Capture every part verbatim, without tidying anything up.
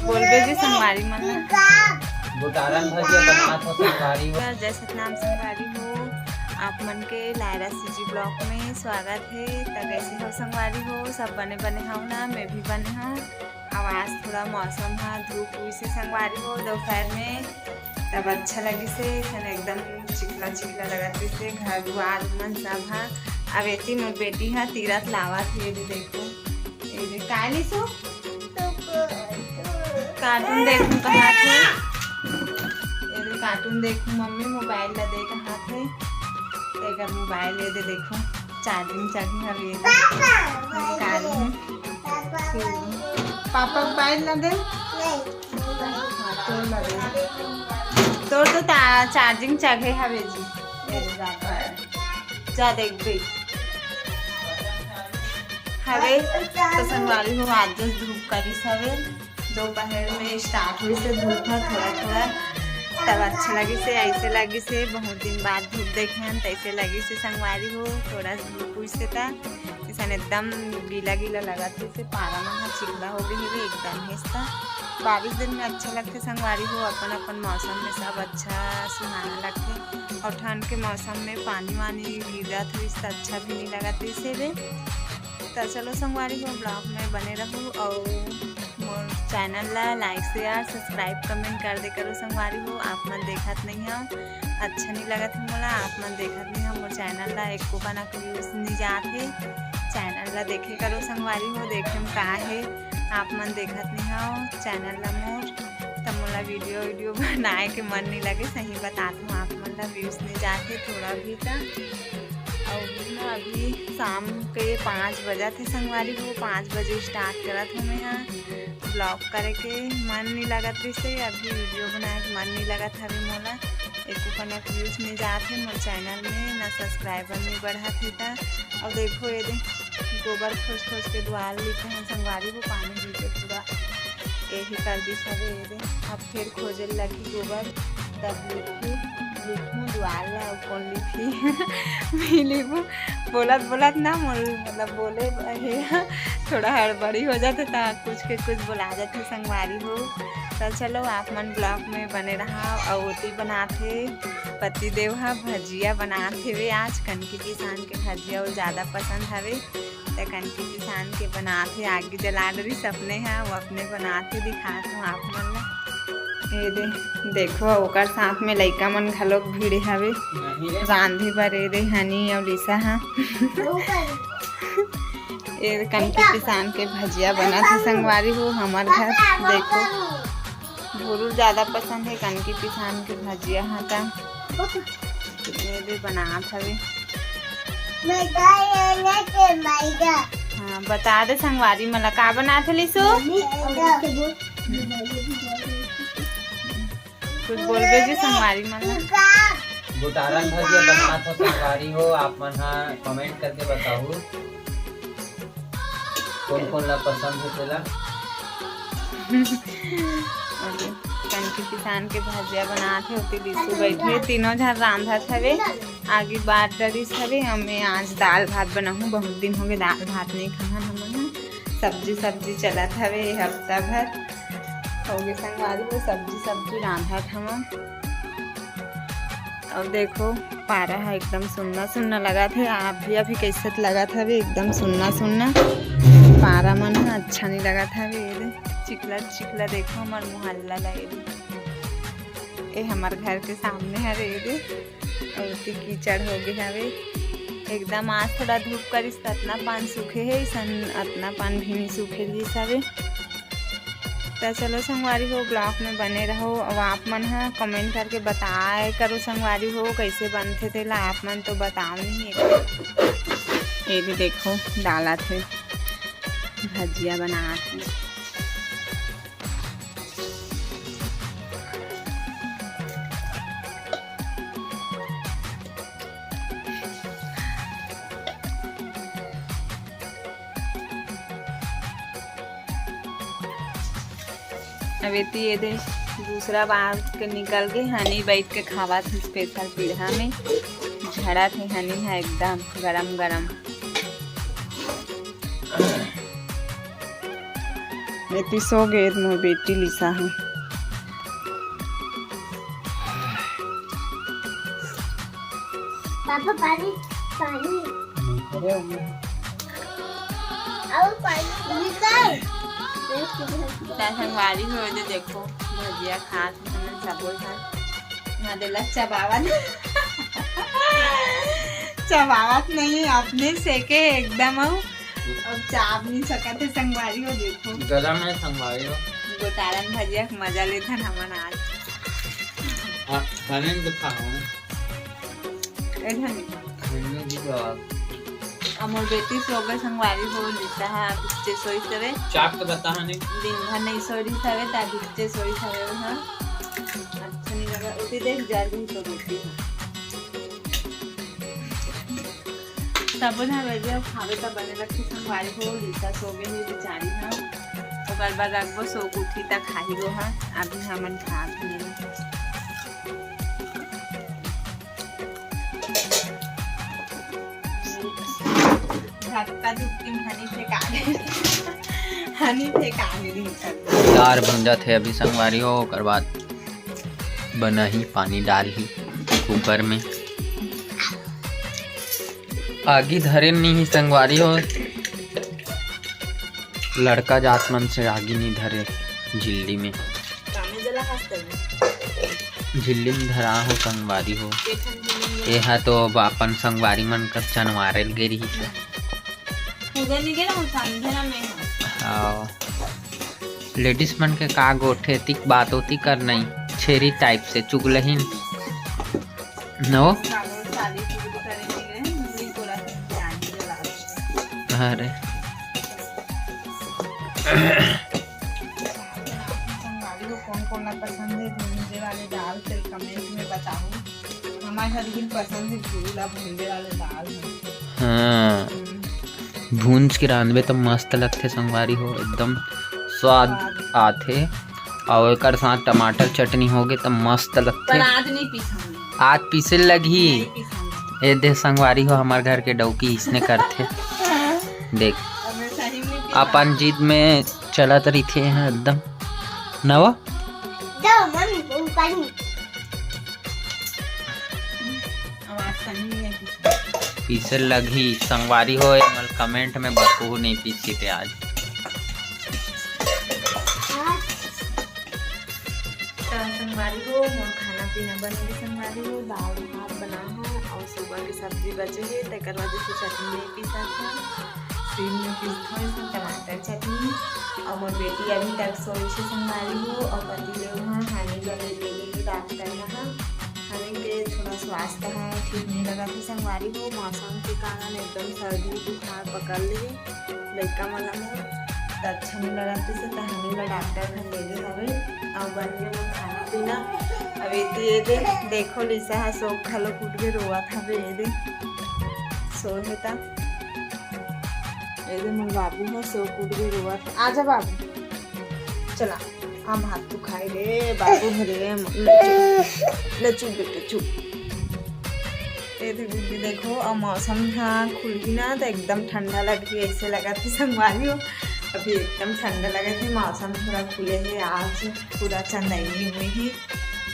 बोलबे जी संगवारी मन ला। गोटारन भजिया बनात हो संगवारी हो। जय सतनाम संगवारी हो, आप मन के लायरा सीजी ब्लॉग में स्वागत हे। त कैसे हो संगवारी हो, सब बने बने हव ना? मैं भी बने हव। अब आज थोड़ा मौसम हा धूप हुई से संगवारी हो दोपहर में, तब अच्छा लगिस हे, अइसन एकदम चिखला चिखला लगत रहिस हे घर दुआर मन सब हा। अब एती मोर बेटी हा तीरथ लावत हे, ये दे देखो, ये दे काली सो कार्टून देखूं कहा थे, ये दे कार्टून देखूं मम्मी, मोबाइल ला दे कहा थे। तेकर मोबाइल ये दे देखो, चार्जिंग चार्जिंग हवे ये दे। निकाल लूं। पापा मोबाइल ला दे। हाँ, तोर ला दे। तोर तो ता-, चार्जिंग चागे हवे जी। ये दे जा, जा देख दे। हवे तो संगवारी हो, आज जस धूप करिस हवे। दोपहर में स्टार्ट हुई से धूप ह थोड़ा थोड़ा, तब अच्छा लगिस हे, ऐसे लगिस हे बहुत दिन बाद धूप देखे हन, तैसे लगिस हे संगवारी हो। थोड़ा धूप हुई से त अइसन एकदम गीला गीला लगत हे, से पारा मन ह चिखला हो गए हे एकदम हेस्ता। बारिश दिन में अच्छा लगथे संगवारी हो, अपन अपन मौसम में सब अच्छा सुहाना लगथे। और ठंड के मौसम में पानी वानी गिर जात होइस त अच्छा भी नहीं लगत हे से। त चलो संगवारी हो, ब्लॉग में बने रहू और मोर चैनल ला लाइक, शेयर, सब्सक्राइब, कमेंट कर दे करो संगवारी हो। आप मन देखत नहीं हो, अच्छा नहीं लगत हे मोला, आप मन देखत नहीं हो मोर चैनल ला, एको कना के व्यूज नहीं जात हे। चैनल ला देखे करो संगवारी हो, देखे में का हे, आप मन देखत नहीं हो चैनल ला मोर, त मोला वीडियो वीडियो बनाए के मन नहीं लगे, सही बतात हूँ आप मन ला, व्यूज नहीं जात हे थोड़ा भी त। और ना अभी शाम के पाँच बजत हे संगवारी हो, पाँच बजे स्टार्ट करत हूँ मैं यहाँ ब्लॉग करे के, मन नहीं लगत रहिस हे, अभी वीडियो बनाए के मन नहीं लगत हवे मोला। एको कनक व्यूज नहीं जात हे मोर चैनल में, ना सब्सक्राइबर नहीं बढ़त हे त। और देखो ये दे गोबर खोज खोज के दुआर लिपे हन संगवारी हो, पानी गिर के पूरा यही कर दिस हवे ये दे। अब फिर खोजे लगही गोबर, तब लिपहूँ, लिपहूँ दुआर ला, अउ कौन लिपही? मैं लिपहूँ। बोलत बोलत ना मोर, मतलब बोले हे, थोड़ा हड़बड़ी हो जाथे, त कुछ के कुछ बोला जाथे संगवारी हो। त चलो, आप मन ब्लॉग में बने रहा। अउ ओती बनात हे पति देव हा भजिया बनात हेवे, आज कनकी पिसान के भजिया, वो ज़्यादा पसंद हवे। त कनकी पिसान के बनात हे, आगी जला डरिस अपने हा, वो अपने बनात हे, दिखात हूँ आप मन ला। ये दे, देखो, ओकर साथ में लइका मन घलोक भिड़े हवे रांधे बर। ये दे, हनी अउ लिसा हा। ये कनकी पिसान के भजिया बनत हे संगवारी हो हमर घर। देखो, भुरुर ज्यादा पसंद हे कनकी पिसान के भजिया हा, त ये दे बनात हवे। हाँ, बता दे संगवारी मन ला का बनात हे लिसो। कुछ बोलबे जी संगवारी मन ला। गोटारन भजिया बनात हो संगवारी हो, आप मन हा कमेंट करके बताहू कौन कौन ला पसंद हे तेला। अरे, कनकी पिसान के भजिया बनात हे, ओती लिसू बैठे, तीनों झन रांधत हवे, आगी बार डरिस हवे। अउ मैं आज दाल भात बनाहूँ, बहुत दिन हो गए दाल भात नहीं खाहन हमन ह। सब्जी सब्जी चलत हवे ये हफ्ता भर। होगे संगवारी हो, सब्जी सब्जी रांधत हवन। अउ देखो, पारा ह एकदम सुन्ना सुन्ना लगत हे। आप भी अभी कैसे लगत हवे, एकदम सुन्ना सुन्ना। पारा मन ह अच्छा नहीं लगत हवे। ये दे, चिखला चिखला देखो हमर मोहल्ला ला। ये दे, ये हमर घर के सामने हरे। ये दे, अउ ओती कीचड़ हो गे हवे एकदम। आज थोड़ा धूप करिस त अतना पान सूखे हे, अइसन अतना पान भी नहीं सूखे रहिस हवे। त चलो संगवारी हो, ब्लॉग में बने रहो। अउ आप मन ह कमेंट करके बताए करो संगवारी हो, कैसे बनथे तेला। आप मन तो बताओ नहीं। ये भी देखो, डालत हे, भजिया बनात हे। अब एती ये दे दूसरा बार के निकल के हनी बैठ के खावत हे स्पेशल पीढ़ा में। झड़त हे हनी हा एकदम गरम गरम। एती सो गे मोर बेटी लिसा ह। पापा, पानी, पानी। अउ पानी निकाल। त संगवारी हो, ये देखो, भजिया खात हन सबो झन। ना देला चबावत। चबावत नहीं, अपने सेके एकदम। अउ अब चाब नहीं सकत हे संगवारी हो, देखो। गरम है संगवारी हो। गोटारन भजिया के मजा लेथन हमन आज। आ, खाने में तो खाओ। ए धनी। खाने में भी तो आप। अउ मोर बेटी सो गे संगवारी हो, लिसा ह अभी से सोइस हवे। चाप तो बता हने। दिन भर नहीं सोइस हवे, त अभी से सोइस हवे ओहा। अच्छा नहीं लगा, ओती देख जर गई तो रोटी ह। सबो झन बेटिया खावे त बने लगथे संगवारी हो, लिसा सो गे हे बेचारी ह। ओकर बाद रखबो, सो के उठही त खाही वो ह। अभी हमन खात हन। धक्का धुक्की में हनी फेंका दे। हनी फेंका दे रही सब। दार भुंजत हे अभी संगवारी हो, ओकर बाद बनाही, पानी डालही कुकर में। आगी धरे नहीं ही संगवारी हो, लड़का जात मन से आगी नहीं धरे झिल्ली में। कामे जला हंसते में। झिल्ली में धरा हो संगवारी हो। देखन झिल्ली में। एहा तो अब अपन संगवारी मन कर चनवारे ल गे रही से। पूजा नहीं गेला, हम समझे ना मैं। हाँ। लेडीज मन के का गोठे, तिक बात होती कर नहीं, छेरी टाइप से चुगलहिन। नो? सालो साली चुगली करे नहीं गए, मुड़ी कोला से जान ही जला दे। अरे। संगवारी को कौन कौन ला पसंद है भूंजे वाले दाल, फिर कमेंट में बताओ। हमारे घर की पसंद है भूला भूंजे वाले दाल है। हाँ। हम्म। भूंज के रांधबे त मस्त लगथे संगवारी हो, एकदम स्वाद स्वाद। आथे। अउ एकर साथ टमाटर चटनी होगे त मस्त लगथे। पर आज नहीं पीसंगे। आज पीसे लगही। नहीं पीसंगे। ए दे संगवारी हो, हमर घर के डौकी इसने करथे। देख, अब मैं सही में नहीं पीसा। अपन जिद में चलत रहिथे हैं एकदम। नवा? दो, मम्मी, वो पानी। आवाज सही में नहीं पीसा। पीसे लगही संगवारी हो, एमन कमेंट में बतहू नहीं पीसी ते आज। त संगवारी हो, मोर खाना पीना बन गे संगवारी हो, दाल भात बना हो अउ सुबह के सब्जी बचे हे, तेकर वजह से चटनी नहीं पीसत हो, सील में पीसत हो, इसमें टमाटर चटनी। अउ मोर बेटी अभी तक सोई छे संगवारी हो, अउ पति देव ह हानि बर ले गे हे डॉक्टर यहाँ। हानि के थोड़ा स्वास्थ्य ह ठीक नहीं लगत हे संगवारी हो, मौसम के कारण एकदम सर्दी बुखार पकड़ ले हे। लइका मन ला मोर, त अच्छा नइ लगत रहिस, त हानि ला डॉक्टर घर ले गे हवे। अउ बन गे मोर खाना पीना। अब एती ए दे, देखो लिसा ह सो घलो उठ के रोवत हवे, ए दे। सो हे त, ए दे मोर बाबू ह सो उठ के रोवत। आजा बाबू, चला। हम हाथ तो खाए रे बाबू, हरे ले चुप, ले चुप बेटे, चुप। ए दे गुड्डी देखो, अब मौसम ह खुलही ना त एकदम ठंडा लगही, ऐसे लगत हे संगवारी हो। अभी एकदम ठंडा लगत हे, मौसम थोड़ा खुले हे, आज पूरा चंदैनी हुए हे,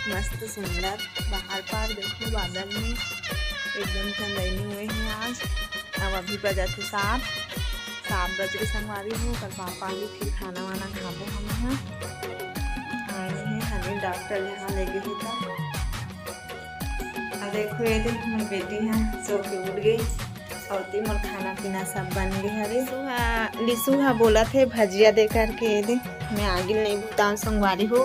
मस्त सुंदर। बाहर पार देखो बादल में एकदम चंदैनी हुए हे आज। अब अभी बजत हे सात, सात बज के संगवारी हो, ओकर पापा आही, फिर खाना वाना खाबो हमन ह। आए हे, हमें डॉक्टर यहाँ ले गे हे त। अब देखो, ये देख, मोर बेटी ह सो के उठ गे, अउ ते मोर खाना पीना सब बन गे हवे। लिसु ह, लिसु ह बोलत हे भजिया दे करके, ये दे, मैं आगी ल नहीं बुताऊँ संगवारी हो,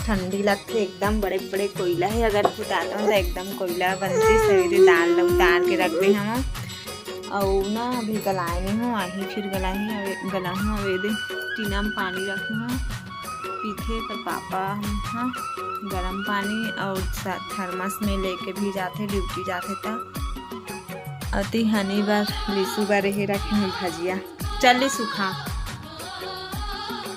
ठंडी लगथे एकदम, बड़े बड़े कोयला हे, अगर बुताता हूँ तो एकदम कोयला बनथे, सवेरे दाल ल उतार के रख दे हवा। अउ ना अभी गलाए नहीं हो, आही फिर गलाही, अवे गलाहूँ। अवे दे टीना में पानी रखे हो, पीथे पर पापा हम, हाँ, गरम पानी अउ स-, थर्मस में लेके भी जाथे, ड्यूटी जाथे त। अति हनी बर लिसु बर हे रखे हो भजिया। चल लिसु खा।